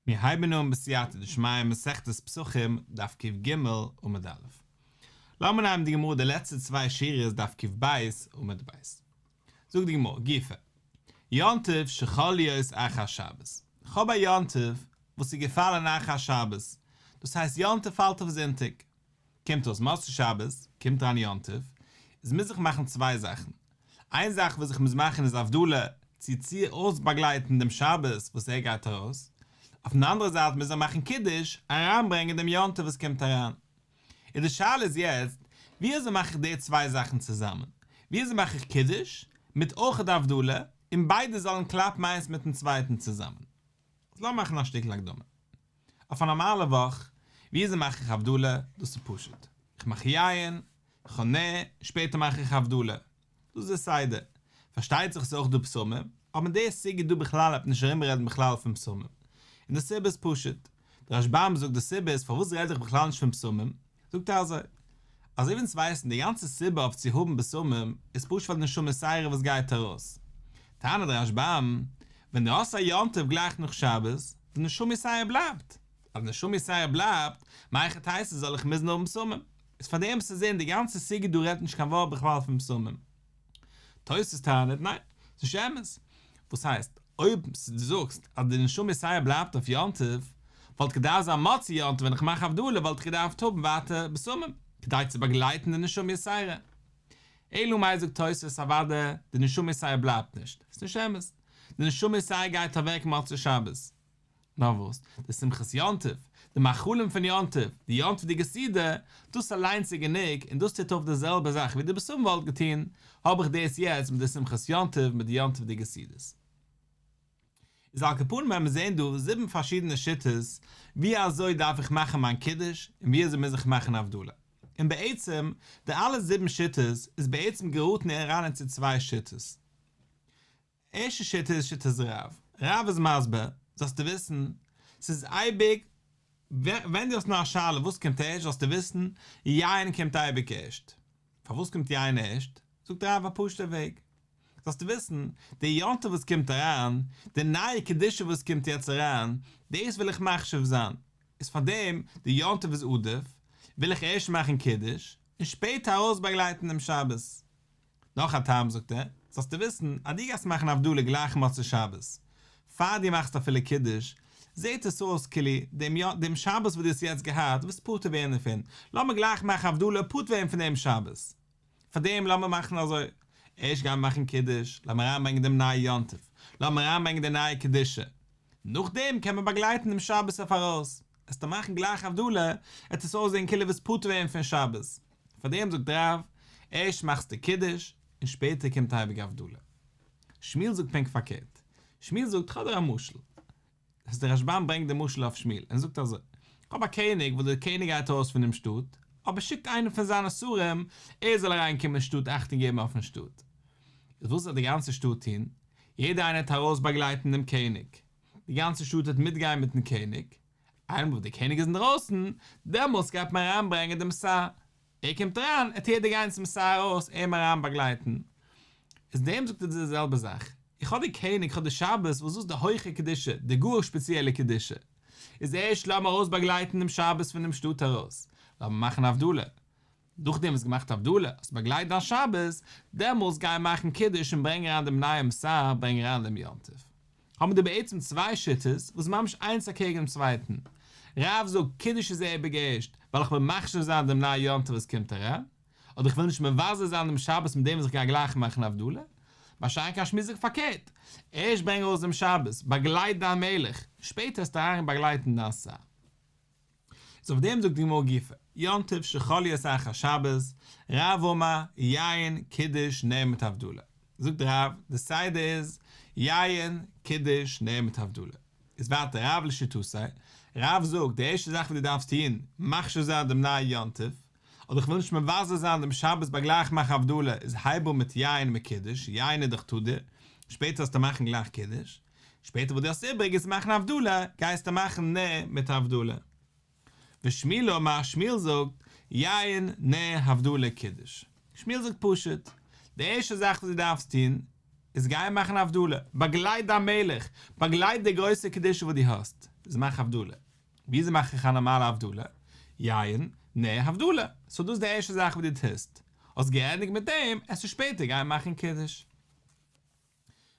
מיר הייבן אן בסייעתא דשמיא מסכת פסחים דף קג עמוד א'. לאמיר נעמען די גמרא די לעצטע צוויי שורות דף קב עמוד ב'. זאגט די גמרא, גופא, יום טוב שחל להיות אחר שבת. כ'האב א יום טוב וואס איז געפאלן אחר שבת, דאס הייסט יום טוב פאלט אויף זונטאג. קומט אויס מוצאי שבת, קומט אריין יום טוב, איז מוז איך מאכן צוויי זאכן. איין זאך וואס איך מוז מאכן איז הבדלה, צו צו אויסבאגלייטן דעם שבת וואס ער גייט ארויס. אויפן אנדערע זייט מוז ער מאכן קידוש, אריינברענגען דעם יום טוב וואס קומט אריין. און די שאלה איז יעצט, ווי אזוי מאך איך די צוויי זאכן צוזאמען? ווי אזוי מאך איך קידוש, מיט אויך די הבדלה, און ביידע זאלן קלאפן איינס מיטן צווייטן צוזאמען? איז לאמיר מאכן א שטיקל הקדמה. אויף א נארמאלע וואך, ווי אזוי מאך איך הבדלה? דאס איז פשוט. איך מאך יין, איך האב נר, שפעטער מאך איך הבדלה. דאס איז די סדר. פארשטייט זיך ס'איז אויך דא בשמים, אבער אין די סוגיא דא בכלל וועט מען נישט ארומרעדן בכלל פון בשמים. און די סיבה איז פשוט. דער רשב"ם זאגט די סיבה איז פארוואס רעד איך בכלל נישט פון בשמים, זאגט ער אזוי, אזוי ווי אונז ווייסן די גאנצע סיבה אויף צו האבן בשמים איז פשוט פאר די נשמה יתירה וואס גייט ארויס. טענה'ט דער רשב"ם, ווען דו האסט א יום טוב גלייך נאך שבת, די נשמה יתירה בלייבט. אז די נשמה יתירה בלייבט, מהיכי תיתי זאל איך מוזן האבן בשמים. איז פאר דעם צו זען די גאנצע סוגיא דא רעדט נישט קיין ווארט בכלל פון בשמים. תוס' טענה'ט ניין, ס'נישט אמת. וואס הייסט, אויב דו זאגסט אז די נשמה יתירה בלייבט אויף יום טוב, וואלט געדארפט זיין מוצאי יום טוב ווען איך מאך הבדלה וואלט איך געדארפט האבן ווייטער בשמים, כדי צו באגלייטן די נשמה יתירה. אלא מאי זאגט תוס' אוודאי די נשמה יתירה בלייבט נישט, ס'נישט אמת, די נשמה יתירה גייט אוועק מוצאי שבת. נאר וואס, די שמחת יום טוב, די מאכלים פון יום טוב, די יום טוב'דיגע סעודה, דאס אליינס איז גענוג, און דאס טוט אויף די זעלבע זאך ווי די בשמים וואלט געטון, האב איך דאס יעצט מיט די שמחת יום טוב מיט די יום טוב'דיגע סעודות. איז על כל פנים וועלן מיר זען דא זיבן פארשידענע שיטות ווי אזוי דארף איך מאכן מיין קידוש און ווי אזוי מוז איך מאכן הבדלה. און בעצם די אלע זיבן שיטות איז בעצם געראטן אריין אין צו צוויי שיטות. ערשטע שיטה איז שיטת רב, רב איז מסביר, זאלסטו וויסן, ס'איז אייביג, ווען דו האסט נאר א שאלה וואס קומט ערשט זאלסטו וויסן, יין קומט אייביג ערשט. פארוואס קומט יין ערשט? זאגט רב א פשוט'ע וועג, זאלסטו וויסן, די יום טוב וואס קומט אריין, די נייע קדושה וואס קומט יעצט אריין, דאס וויל איך מחשיב זיין, איז פארדעם די יום טוב איז עדיף, וויל איך ערשט מאכן קידוש, און שפעטער ארויסבאגלייטן דעם שבת. נאך א טעם זאגט ער, זאלסטו וויסן אז דו גייסט מאכן הבדלה גלייך מוצאי שבת, פאר דו מאכסט אפילו קידוש, זעט עס אויס כאילו דעם דעם שבת וואס דו האסט יעצט געהאט ווילסט פטור ווערן דערפון, לאמיר גלייך מאכן הבדלה פטור ווערן פון דעם שבת. פאר דעם לאמיר מאכן אזוי, ערשט גיימיר מאכן קידוש, לאמיר אריינברענגען דעם נייע יום טוב, לאמיר אריינברענגען די נייע קדושה, נאכדעם קען מען באגלייטן דעם שבת אויף ארויס, עסטו מאכן גלייך הבדלה, עט עס אויסזען כאילו ווילסט פטור ווערן פון שבת. פאר דעם זאגט רב, ערשט מאכסטו קידוש, און שפעטער קומט אייביג הבדלה. שמואל זאגט פונקט פארקערט. שמואל זאגט, כ'האב דיר א משל. דאס דער רשב"ם ברענגט די משל אויף שמואל, און זאגט אזוי, כ'האב א קעניג וואס דער קעניג גייט ארויס פונעם שטאט, אבער שיקט איינעם פון זיינע שרים ער זאל אריין קומען אין שטאט אכטונג געבן אויפן שטאט. איז וואס זאל די גאנצע שטאט טון? יעדער איינער וועט ארויס באגלייטן דעם קעניג. די גאנצע שטאט וועט מיטגיין מיטן קעניג, איינמאל וואס דער קעניג איז אינדרויסן, דעמאלטס גייט מען אריינברענגען דעם שר. ער קומט אריין, עט יעדער גיין צום שר ארויס אים אריין באגלייטן. איז דעם זאגט ער די זעלבע זאך. איך האב די קעניג, איך האב די שבת, וואס דאס איז די הויכע קדושה, די גאר שפעציעלע קדושה. איז ערשט לאמיר ארויסבאגלייטן דעם שבת פונעם שטאט ארויס, לאמיר מאכן הבדלה. נאכדעם האסט געמאכט הבדלה, האסט באגלייט דיין שבת, דעמאלס גיי מאכן קידוש און ברענג אריין דעם נייעם שר, ברענג אריין דעם יום טוב. האבן מיר דא בעצם צוויי שיטות וואס איז ממש איינס אקעגן דעם צווייטן. רב זאגט קידוש איז אייביג ערשט, ווייל איך וויל מחשיב זיין דעם נייע יום טוב וואס קומט אריין, אדער איך וויל נישט מבזה זיין דעם שבת מיט דעם וואס איך גיי גלייך מאכן הבדלה. מה שאין כן שמואל זאגט פארקערט, ערשט ברענג ארויס דעם שבת, באגלייט דיין מלך, שפעטער וועסטו אריין באגלייטן דיין שר. איז אויף דעם זאגט די גמרא גופא, יום טוב שחל להיות אחר שבת, רב אמר, יין, קידוש, נר מיט הבדלה. זאגט רב, די סדר איז, יין, קידוש, נר מיט הבדלה. איז ווייטער רב לשיטתו, רב זאגט, די ערשטע זאך וואס דו דארפסט טון, מחשיב זיין דעם נייע יום טוב, אדער איך וויל נישט מבזה זיין דעם שבת ביי גלייך מאכן הבדלה, איז הייב אן מיט יין מיט קידוש, יין איז דאך תדיר, שפעטער זאלסטו מאכן גלייך קידוש. שפעטער וואס דו האסט איבריג איז מאכן הבדלה, גייסטו מאכן נר מיט הבדלה. ושמואל אמר, שמואל זאגט, יין, נר, הבדלה, קידוש. שמואל זאגט פשוט, די ערשטע זאך וואס דו דארפסט טון, איז גיי מאכן הבדלה, באגלייט דיין מלך, באגלייט די גרויסע קדושה וואס דו האסט. איז מאך הבדלה. וויאזוי מאך איך א נארמאלע הבדלה? יין, נר, הבדלה. סאו דאס איז די ערשטע זאך וואס דו טוסט. האסט געענדיגט מיט דעם, עסטו שפעטער גיין מאכן קידוש.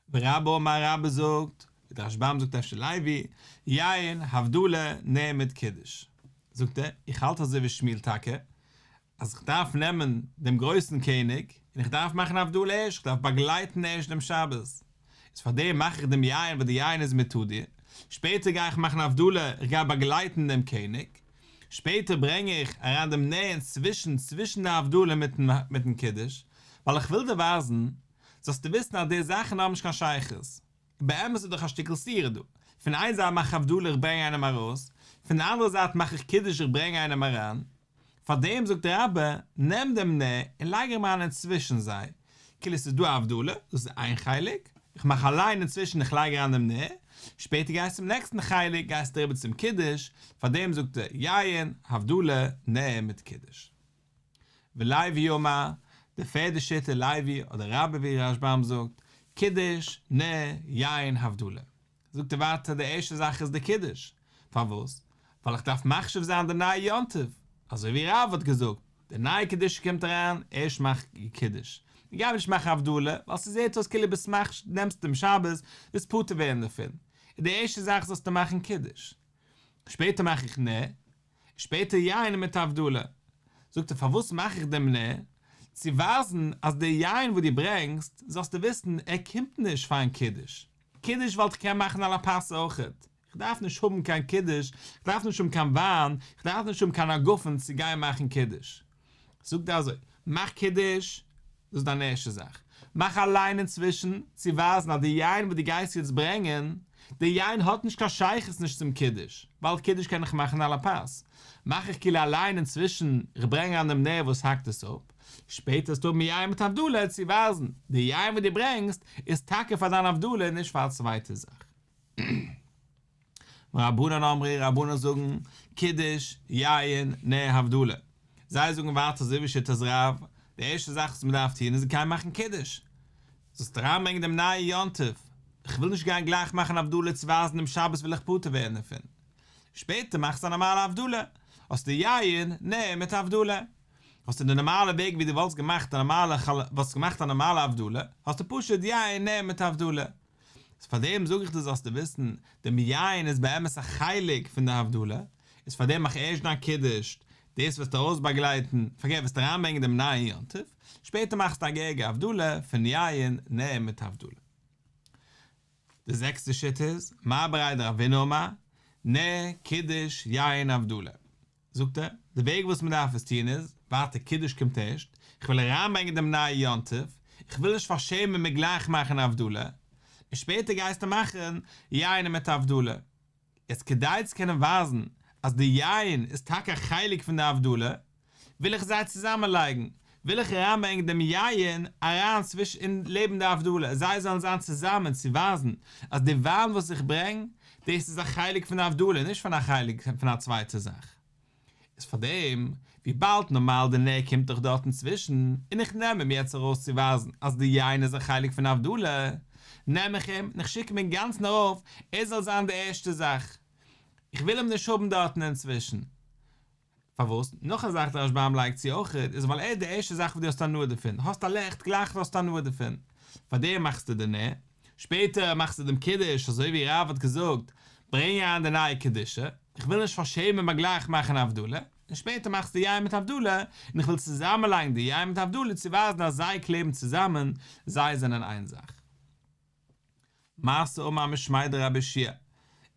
ורבה אמר רבה זאגט, ווי דער רשב"ם זאגט אפשר לוי, יין, הבדלה, נר מיט קידוש. זאגט ער, איך האלט אזוי ווי שמואל טאקע, אז איך דארף נעמען דעם גרויסן קעניג, און איך דארף מאכן הבדלה ערשט, איך דארף באגלייטן ערשט דעם שבת, איז פאר דעם מאך איך דעם יין, ווייל די יין איז מיט תדיר, שפעטער גיי איך מאכן הבדלה, איך גיי באגלייטן דעם קעניג, שפעטער ברענג איך אריין דעם נר אינצווישן, צווישן די הבדלה מיטן קידוש, ווייל איך וויל דיר ווייזן, זאלסטו וויסן אז די זאכן האבן נישט קיין שייכות. באמת איז דאך א שטיקל סתירה דא. פון איין זייט מאך איך הבדלה איך ברענג איינעם ארויס, פון די אנדערע זייט מאך איך קידוש איך ברענג איינעם אריין. פארדעם זאגט רבה, נעם דעם נר און לייג אים אריין אינצווישן זיי, כאילו ס'איז דא א הבדלה, דאס איז איין חלק, איך מאך א ליין אינצווישן איך לייג אריין דעם נר, שפעטער גייסטו צום נעקסטן חלק, גייסטו אריבער צום קידוש, פארדעם זאגט ער, יין, הבדלה, נר מיט קידוש. ולוי אמר, די פערדע שיטה לוי אדער רבה ווי רשב"ם זאגט, קידוש, נר, יין, הבדלה. זאגט ער ווייטער די ערשטע זאך איז די קידוש, פארוואס? ווייל איך דארף מחשיב זיין די נייע יום טוב, אזוי ווי רב האט געזאגט, די נייע קדושה קומט אריין, ערשט מאך קידוש, איך גיי נישט מאכן הבדלה, ווייל ס'זעט אויס כאילו ביסט מחש נעמסט דעם שבת, ווילסט פטור ווערן דערפון, איז די ערשטע זאך זאלסטו מאכן קידוש, שפעטער מאך איך נר, שפעטער יין מיט הבדלה. זאגט ער פארוואס מאך איך דעם נר? צו ווייזן אז די יין וואס דו ברענגסט, זאלסטו וויסן, ער קומט נישט פארן קידוש. קידוש וואלט איך געקענט מאכן על הפת אויכעט. איך דארף נישט האבן קיין קידוש, איך דארף נישט האבן קיין וויין, איך דארף נישט האבן קיין הגפן צו גיין מאכן קידוש. זאגט ער אזוי, מאך קידוש, דאס איז דיין ערשטע זאך, מאך א ליין אינצווישן, צו ווייזן אז די יין וואס דו גייסט יעצט ברענגען, די יין האט נישט קיין שייכות נישט צום קידוש, ווייל קידוש קען איך מאכן על הפת, מאך איך כאילו א ליין אינצווישן, איך ברענג אריין דעם נר וואס האקט עס אפ, שפעטער וועסטו האבן יין מיט הבדלה צו ווייזן, די יין וואס דו ברענגסט איז טאקע פאר דיין הבדלה נישט פאר א צווייטע זאך. רבנן אמרי, רבנן זאגן, קידוש, יין, נר, הבדלה. זיי זאגן ווייטער אזוי ווי שיטת רב, די ערשטע זאך וואס מען דארף טון איז גיין מאכן קידוש. זאלסט אריינברענגען דעם נייע יום טוב. איך וויל נישט גיין גלייך מאכן הבדלה צו ווייזן דעם שבת וויל איך פטור ווערן דערפון. שפעטער מאכסטו א נארמאלע הבדלה. האסטו יין, נר מיט הבדלה. האסטו די נארמאלע וועג ווי דו וואלסט געמאכט א נארמאלע וואלסט געמאכט א נארמאלע הבדלה, האסטו פשוט יין, נר מיט הבדלה. איז פאר דעם זאג איך דיר זאלסטו וויסן, דעם יין איז באמת א חלק פון די הבדלה, איז פאר דעם מאך ערשט דיין קידוש, דאס וועסטו ארויסבאגלייטן, פארקערט וועסטו אריינברענגען דעם נייען יום טוב, שפעטער מאכסטו א געהעריגע הבדלה פון יין, נר מיט הבדלה. די זעקסטע שיטה איז, מר בריה דרבינא אמר, נר, קידוש, יין, הבדלה. זאגט ער, די וועג וואס מען דארף עס טון איז, ווייטער קידוש קומט ערשט, איך וויל אריינברענגען דעם נייע יום טוב, איך וויל נישט פארשעמען מיט גלייך מאכן הבדלה, און שפעטער גייסטו מאכן יין מיט הבדלה. יעצט כדי צו קענען ווייזן אז די יין איז טאקע א חלק פון די הבדלה, וויל איך זיי צוזאמען לייגן, וויל איך אריינברענגען דעם יין אריין צווישן אין לעבן די הבדלה, זיי זאלן זיין צוזאמען צו ווייזן אז די וויין וואס איך ברענג, דאס איז א חלק פון די הבדלה, נישט פון א חלק פון א צווייטע זאך. איז פארדעם, וויבאלד נארמאל די נר קומט דאך דארט אינצווישן, און איך נעם אים יעצט ארויס צו ווייזן אז די יין איז א חלק פון הבדלה, נעם איך אים און איך שיק אים אינגאנצן ארויף ער זאל זיין די ערשטע זאך. איך וויל אים נישט האבן דארטן אינצווישן. פארוואס? נאך א זאך דער רשב"ם לייגט צו אויכעט, איז ווייל ער איז די ערשטע זאך וואס דו האסט הנאה דערפון, האסט א לעכט גלייך האסטו הנאה דערפון, פארדעם מאכסטו די נר, שפעטער מאכסטו דעם קידוש אזוי ווי רב האט געזאגט, ברענג אריין די נייע קדושה, איך וויל נישט פארשעמען ביי גלייך מאכן הבדלה, און שפעטער מאכסטו יין מיט הבדלה, און איך וויל צוזאמענלייגן די יין מיט הבדלה צו ווייזן אז זיי קלעבן צוזאמען, זיי זענען איין זאך. מר אמר משמיה דרבי יהושע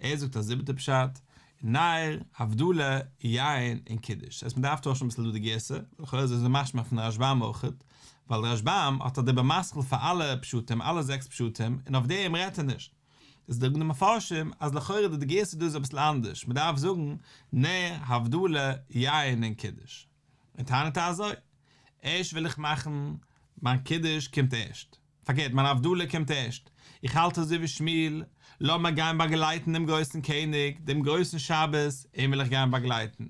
ער זאגט א זיבעטע פשט, נר, הבדלה, יין, און קידוש. ס'הייסט מ'דארף טוישן אביסל דא די גירסא, לכאורה איז עס משמע פון רשב"ם אויכעט, ווייל די רשב"ם האט א דיבור מתחיל פאר אלע פשטים, אלע זעקס פשטים, און אויף דעם רעדט ער נישט. איז זאגן די מפרשים אז לכאורה די גירסא דא איז אביסל אנדערש, מ'דארף זאגן נר, הבדלה, יין, און קידוש. און טענה'ט ער אזוי, ערשט וויל איך מאכן מיין קידוש קומט ערשט. פארקערט, מיין הבדלה קומט ערשט. איך האלט אזוי ווי שמואל, לאמיר גיין באגלייטן דעם גרויסן קעניג, דעם גרויסן שבת, אים וויל איך גיין באגלייטן.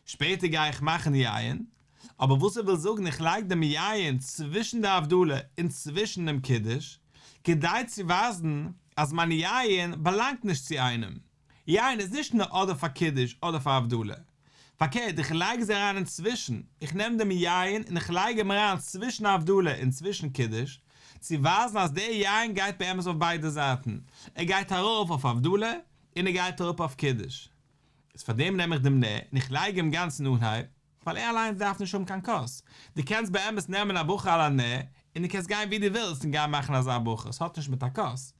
שפעטער גיי איך מאכן יין, אבער וואס ער וויל זאגן, איך לייג דעם יין צווישן די הבדלה און צווישן דעם קידוש, כדי צו ווייזן אז מיין יין באלאנגט נישט צו איינעם. יין איז נישט נאר אדער פאר קידוש אדער פאר הבדלה. פארקערט, איך לייג זיי אריין אינצווישן, איך נעם דעם יין און איך לייג אים אריין צווישן הבדלה און צווישן קידוש, צו ווייזן אז דער יין גייט באמת אויף ביידע זייטן, ער גייט ארויף אויף הבדלה און ער גייט אראפ אויף קידוש. איז פארדעם נעם איך דעם נר און איך לייג אים גאנץ אין אנהייב, ווייל ער אליינס דארף נישט האבן קיין כוס, דו קענסט באמת נעמען א ברכה על הנר און דו קענסט גיין ווי דו ווילסט און גיין מאכן אזא ברכה, עס האט נישט מיט א כוס.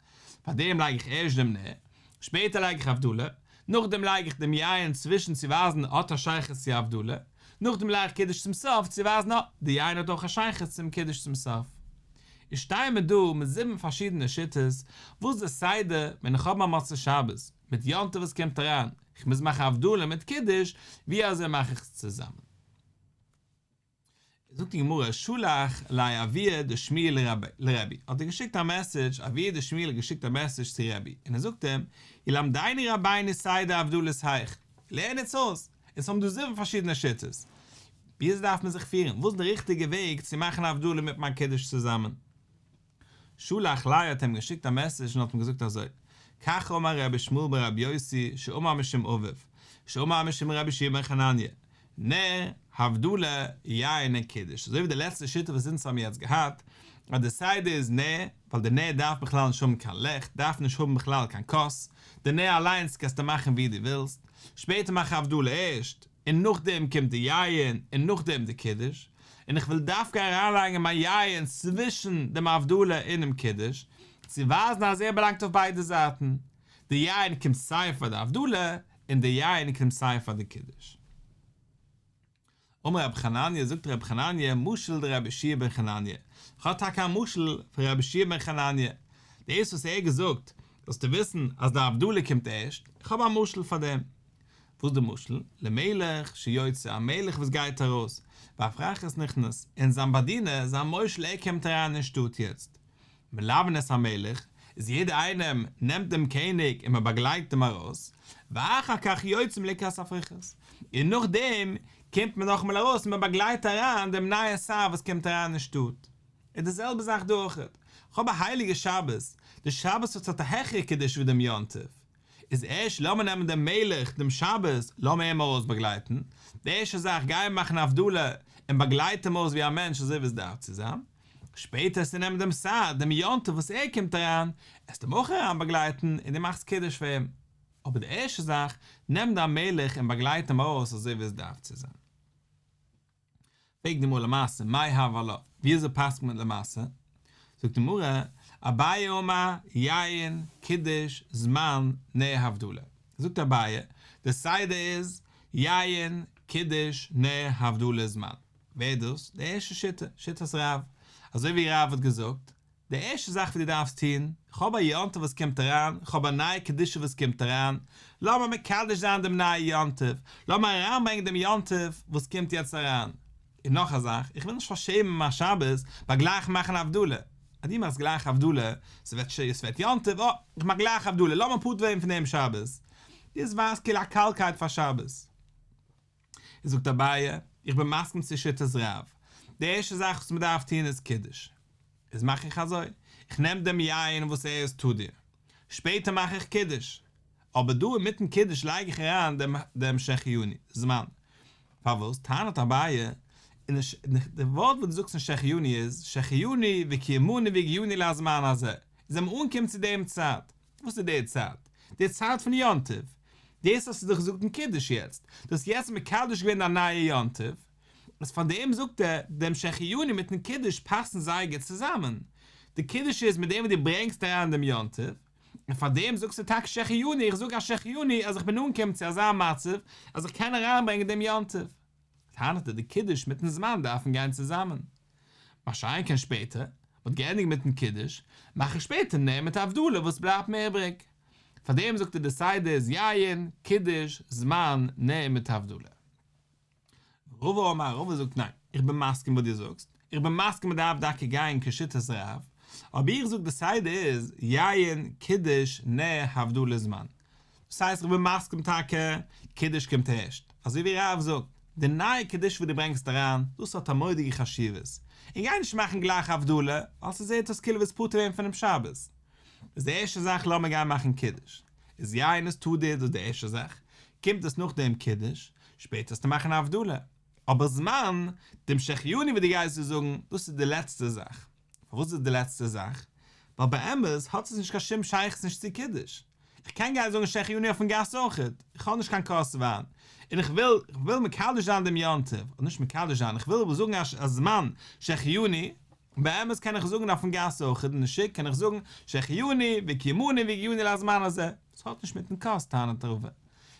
פארדעם לייג איך ערשט דעם נר, שפעטער לייג איך הבדלה, נאכדעם לייג איך דעם יין צווישן צו ווייזן האט א שייכות צו הבדלה, נאכדעם לייג איך קידוש צום סוף צו ווייזן אה, די יין האט אויך א שייכות צום קידוש צום סוף. איז שטייען מיר דא מיט זיבן פארשידענע שיטות וואס די סדר ווען איך האב א מוצאי שבת מיט יום טוב וואס קומט אריין, איך מוז מאכן הבדלה מיט קידוש, ווי אזוי מאך איך עס צוזאמען? זאגט די גמרא, שלח ליה אבוה דשמואל לרבי, האט ער געשיקט א מעסעדזש, אבוה דשמואל האט געשיקט א מעסעדזש צו רבי, און ער זאגט אים, ילמדנו רבינו סדר הבדלות היאך, לערן אונז אויס, אונז האבן דא זיבן פארשידענע שיטות, ווי אזוי דארף מען זיך פירן, וואס איז די ריכטיגע וועג צו מאכן הבדלה מיט מיין קידוש צוזאמען? שלח ליה האט אים געשיקט א מעסעדזש און האט אים געזאגט אזוי, כך אמר רבי ישמעאל ברבי יוסי שאמר משום אביו, שאמר משום רבי יהושע בן חנניה, נר, הבדלה, יין און קידוש, אזוי ווי די לעצטע שיטה וואס אונז האבן יעצט געהאט, אז די סדר איז נר, ווייל די נר דארף בכלל נישט האבן קיין לעכט, דארף נישט האבן בכלל קיין כוס, די נר אליינס קענסטו מאכן ווי דו ווילסט, שפעטער מאך הבדלה ערשט, און נאכדעם קומט די יין, און נאכדעם די קידוש, און איך וויל דווקא אריינלייגן מיין יין צווישן דעם הבדלה און דעם קידוש, צו ווייזן אז ער באלאנגט אויף ביידע זייטן, די יין קומט סיי פאר די הבדלה, און די יין קומט סיי פאר די קידוש. אמר רבי חנניה, זאגט רבי חנניה, משל דרבי יהושע בן חנניה, איך האב טאקע א משל פון רבי יהושע בן חנניה, דאס וואס ער האט געזאגט, זאלסטו וויסן אז די הבדלה קומט ערשט, איך האב א משל פאר דעם. וואס די משל? למלך שיוצא, א מלך וואס גייט ארויס, ואפרכס נכנס, און זיין באדינער, זיין מושל ער קומט אריין אין שטאט יעצט. מלווין את המלך, איז יעדער איינעם נעמט דעם קעניג און מען באגלייט אים ארויס, ואחר כך יוצאים לקראת אפרכס, און נאכדעם קומט מען נאכאמאל ארויס און מען באגלייט אריין דעם נייע שר וואס קומט אריין אין שטאט. איז די זעלבע זאך דא אויכעט, כ'האב א הייליגע שבת, די שבת וואס האט א העכערע קדושה ווי דעם יום טוב, איז ערשט לאמיר נעמען דעם מלך דעם שבת, לאמיר אים ארויס באגלייטן, די ערשטע זאך גיי מאכן הבדלה און באגלייט אים אויס ווי א מענטש אזוי ווי עס דארף צו זיין, שפעטער עסטו נעמען דעם שר דעם יום טוב וואס ער קומט אריין, עסטו אים אויך אריין באגלייטן און דו מאכסט קידוש פאר אים, אבער די ערשטע זאך, נעם דיין מלך און באגלייט אים ארויס אזוי ווי עס דארף צו זיין. פרעגט די גמרא למעשה, מאי הוי עלה, ווי אזוי פסק'נט מען למעשה? זאגט די גמרא, אביי אמר, יין, קידוש, זמן, נר הבדלה. זאגט אביי, די סדר איז, יין, קידוש, נר, הבדלה, זמן. ווער איז דאס? די ערשטע שיטה, שיטת רב. אזוי ווי רב האט געזאגט, די ערשטע זאך וואס דו דארפסט טון, איך האב א יום טוב וואס קומט אריין, איך האב א נייע קדושה וואס קומט אריין, לאמיר מקדש זיין דעם נייע יום טוב, לאמיר אריינברענגען דעם יום טוב וואס קומט יעצט אריין. און נאך א זאך, איך וויל נישט פארשעמען מיין שבת ביי גלייך מאכן הבדלה. אז דו מאכסט גלייך הבדלה, ס'ווערט ס'ווערט יום טוב, אה, איך מאך גלייך הבדלה, לאמיר פטור ווערן פון דעם שבת. דאס ווייזט כאילו א קאלטקייט פאר שבת. זאגט אביי, איך בין מסכים צו שיטת רב, די ערשטע זאך וואס מען דארף טון איז קידוש, איז מאך איך אזוי, איך נעם דעם יין וואס ער איז תדיר, שפעטער מאך איך קידוש, אבער דא אינמיטן קידוש לייג איך אריין דעם דעם שהחיינו, זמן. פארוואס? טענה'ט אביי, און די ווארט וואס דו זאגסט אין שהחיינו איז, שהחיינו וקיימנו והגיענו לזמן הזה, איז ווען מען אנקומט צו דעם צייט, וואס איז די צייט? די צייט פון יום טוב. דאס האסטו דאך געזאגט אין קידוש יעצט. דו האסט יעצט מקדש געווען דיין נייע יום טוב. איז פאר דעם זאגט ער, דעם שהחיינו מיטן קידוש פאסן זייער גוט צוזאמען. די קידוש איז מיט דעם וואס דו ברענגסט אריין דעם יום טוב. און פאר דעם זאגסטו טאקע שהחיינו, איך זאג א שהחיינו אז איך בין אנגעקומען צו אזא מצב אז איך קען אריינברענגען דעם יום טוב. טענה'ט ער די קידוש מיטן זמן דארפן גיין צוזאמען. מה שאין כן שפעטער, מ'האט געענדיגט מיטן קידוש, מאך איך שפעטער נר מיט הבדלה וואס בלייבט מיר איבריג. פאר דעם זאגט ער די סדר איז יין, קידוש, זמן, נר מיט הבדלה. רבא אמר, רבא זאגט ניין, איך בין מסכים וואס דו זאגסט, איך בין מסכים מ'דארף דוקא גיין כשיטת רב, אבער איך זאג די סדר איז יין, קידוש, נר, הבדלה, זמן. דאס הייסט איך בין מסכים טאקע, קידוש קומט ערשט, אזוי ווי רב זאגט, די נייע קידוש וואס דו ברענגסט אריין, דאס האט א מורא'דיגע חשיבות, און גיי נישט מאכן גלייך הבדלה, ווייל ס'זעט אויס כאילו ווילסט פטור ווערן פונעם שבת. איז די ערשטע זאך לאמיר גיין מאכן קידוש. איז יין איז תדיר דאס די ערשטע זאך, קומט עס נאכדעם קידוש, שפעטער וועסטו מאכן הבדלה, אבער זמן, דעם שהחיינו וואס דו גייסט דא זאגן, דאס איז די לעצטע זאך. פארוואס איז די לעצטע זאך? ווייל באמת האט עס נישט קיין שום שייכות נישט צו קידוש. איך קען גיין זאגן שהחיינו אויפן גאס אויכעט, איך האב נישט קיין כוס וויין, און איך וויל איך וויל מקדש זיין דעם יום טוב, אדער נישט מקדש זיין, איך וויל זאגן א זמן שהחיינו, באמת קען איך זאגן אויפן גאס אויכעט, אין די שוק קען איך זאגן שהחיינו וקיימנו והגיענו לזמן הזה, עס האט נישט מיטן כוס טענה'ט רבא.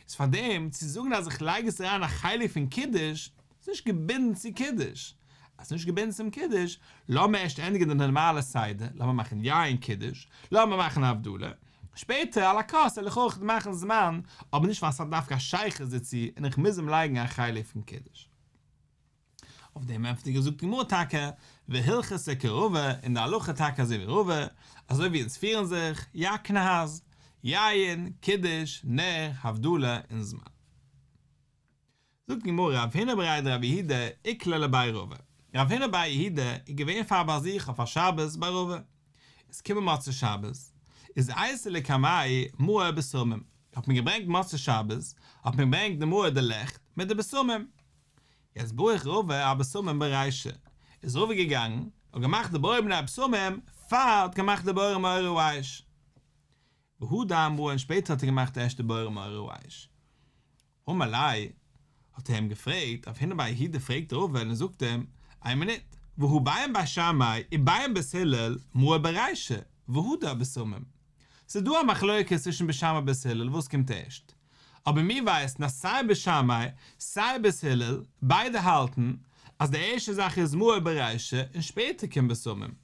איז פארדעם צו זאגן אז איך לייג עס אריין א חלק פון קידוש, ס'איז נישט געבינדן צו קידוש. אז ס'איז נישט געבינדן צום קידוש, לאמיר ערשט ענדיגן די נארמאלע סדר, לאמיר מאכן יין קידוש, לאמיר מאכן הבדלה, שפעטער על הכוס וועל איך אויך מאכן זמן, אבער נישט ווייל ס'האט דווקא א שייכות דערצו און איך מוז אים לייגן א חלק פון קידוש. אויף דעם ענטפערט זאגט די גמרא טאקע, והלכתא כרבא, און די הלכה טאקע אזוי ווי רבא, אזוי ווי אונז פירן זיך, יקנה"ז, יין, קידוש, נר, הבדלה און זמן. זאגט די גמרא רב הונא בריה דרב יהודה איקלע לבי רבא, רב הונא בר יהודה איז געווען פאר א באזוך אויף א שבת ביי רבא, איז קומען מוצאי שבת, איז אייתי לקמיה מאור בשמים, האט מען געברענגט מוצאי שבת, האט מען געברענגט די מאור די לעכט מיט די בשמים, יעצט בריך רבא אבשמים ברישא, איז רבא געגאנגען און געמאכט די בורא מיני בשמים פאר ער האט געמאכט די בורא מאורי האש, והדר אמאור און שפעטער האט ער געמאכט ערשט די בורא מאורי האש. אמר ליה, האט ער אים געפרעגט, רב הונא בר יהודה פרעגט רבא און ער זאגט אים, איין מינוט, והא בין בית שמאי ובין בית הלל מאור ברישא, והדר בשמים. ס'איז דא א מחלוקת צווישן בית שמאי בית הלל וואס קומט ערשט, אבער מיר ווייסן אז סיי בית שמאי סיי בית הלל ביידע האלטן אז די ערשטע זאך איז מאור ברישא און שפעטער קומט בשמים.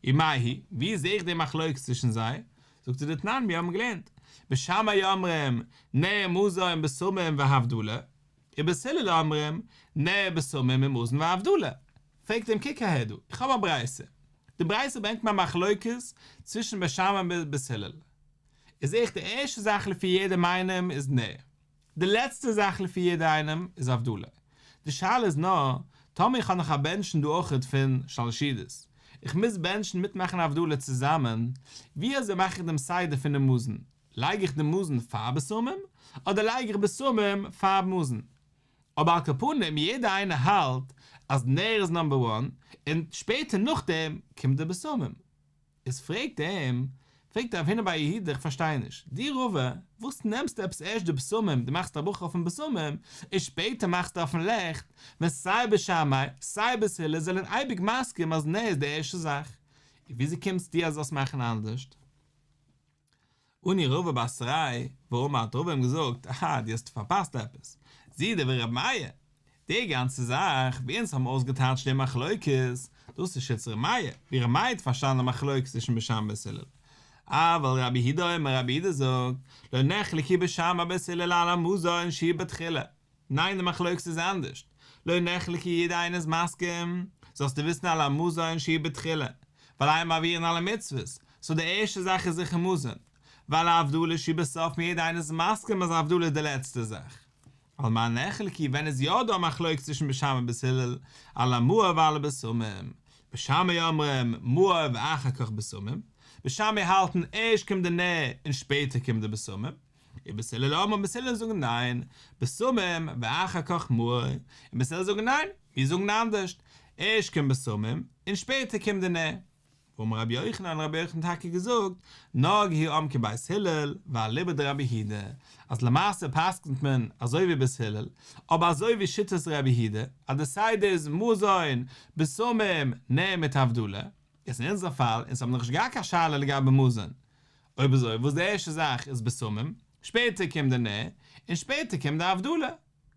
ומאי היא, ווי זעה איך די מחלוקת צווישן זיי? זאגט ער דתנן, מיר האבן געלערנט, בית שמאי אומרים, נר מזון בשמים והבדלה, ובית הלל אומרים, נר בשמים ומזון והבדלה. פרעגט אים קוק אהער דא, איך האב א ברייתא, די ברייתא ברענגט מיר א מחלוקת צווישן בית שמאי און בית הלל, איז זעה איך די ערשטע זאך לפי יעדעם איינעם איז נר, די לעצטע זאך לפי יעדער איינעם איז הבדלה. די שאלה איז נאר, טאמער איך האב נאך א בענטשן דא אויכעט פון שלשידעס, איך מוז בענטשן מיט מאכן הבדלה צוזאמען, ווי אזוי מאך איך דעם סדר פונעם מזון? לייג איך דעם מזון פאר בשמים, אדער לייג איך בשמים פאר מזון? אבער על כל פנים יעדער איינער האלט אז נר איז נאמבער וואן, און שפעטער נאכדעם קומט די בשמים. איז פרעגט אים, פרעגט רב הונא בר יהודה איך פארשטיי נישט, דו רבא, וואס נעמסטו עפעס ערשט די בשמים, דו מאכסט א ברכה אויפן בשמים, און שפעטער מאכסטו אויפן לעכט, ווען סיי בית שמאי, סיי בית הלל זענען אייביג מסכים אז נר איז די ערשטע זאך, און וויאזוי קומסטו אז זאלסט מאכן אנדערשט? עני רבא בתריה, ואמר האט רבא אים געזאגט, אהא דו האסט פארפאסט עפעס, זו דברי ר' מאיר, די גאנצע זאך ווי אונז האבן אויסגעטייטשט די מחלוקת, דאס איז שיטת ר' מאיר, ווי ר' מאיר האט פארשטאנען די מחלוקת צווישן בית שמאי ובית הלל. אבל רבי יהודה אומר רבי יהודה זאגט, לא נחלקו בית שמאי ובית הלל על המזון שהוא בתחילה. ניין די מחלוקת איז אנדערשט, לא נחלקו יעדער איינער איז מסכים, זאלסטו וויסן על המזון שהוא בתחילה, ווייל אין מעבירין על המצוות, סאו די ערשטע זאך איז זיכער מזון, ועל ההבדלה שהיא בסוף יעדער איינער איז מסכים אז הבדלה איז די לעצטע זאך. על מה נחלקו ווען איז יא דא א מחלוקת צווישן בית שמאי ובית הלל, על המאור ועל הבשמים, בית שמאי אומרים מאור ואחר כך בשמים, בית שמאי האלטן ערשט קומט די נר און שפעטער קומט די בשמים, ובית הלל אומרים בית הלל זאגן ניין, בשמים ואחר כך מאור, און בית הלל זאגן ניין, מיר זאגן אנדערשט, ערשט קומט בשמים און שפעטער קומט די נר. ואמר רבי יוחנן, רבי יוחנן האט טאקע געזאגט, נהגו העם כבית הלל, ואליבא דרבי יהודה, אז למעשה פסק'נט מען אזוי ווי בית הלל, אבער אזוי ווי שיטת רבי יהודה, אז די סדר איז מזון, בשמים, נר מיט הבדלה, איז אין אונזער פאל, אונז האבן נאכנישט געהאט קיין שאלה לגבי מזון, אויב אזוי וואס די ערשטע זאך איז בשמים, שפעטער קומט די נר, און שפעטער קומט די הבדלה.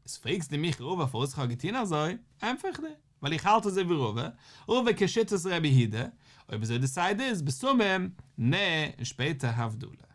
איז פרעגסטו מיך רבא פארוואס איך האב געטון אזוי, ענטפער איך דיר, ווייל איך האלט אזוי ווי רבא, רבא כשיטת רבי יהודה, אויב אזוי די סדר איז בשמים, נר, און שפעטער הבדלה.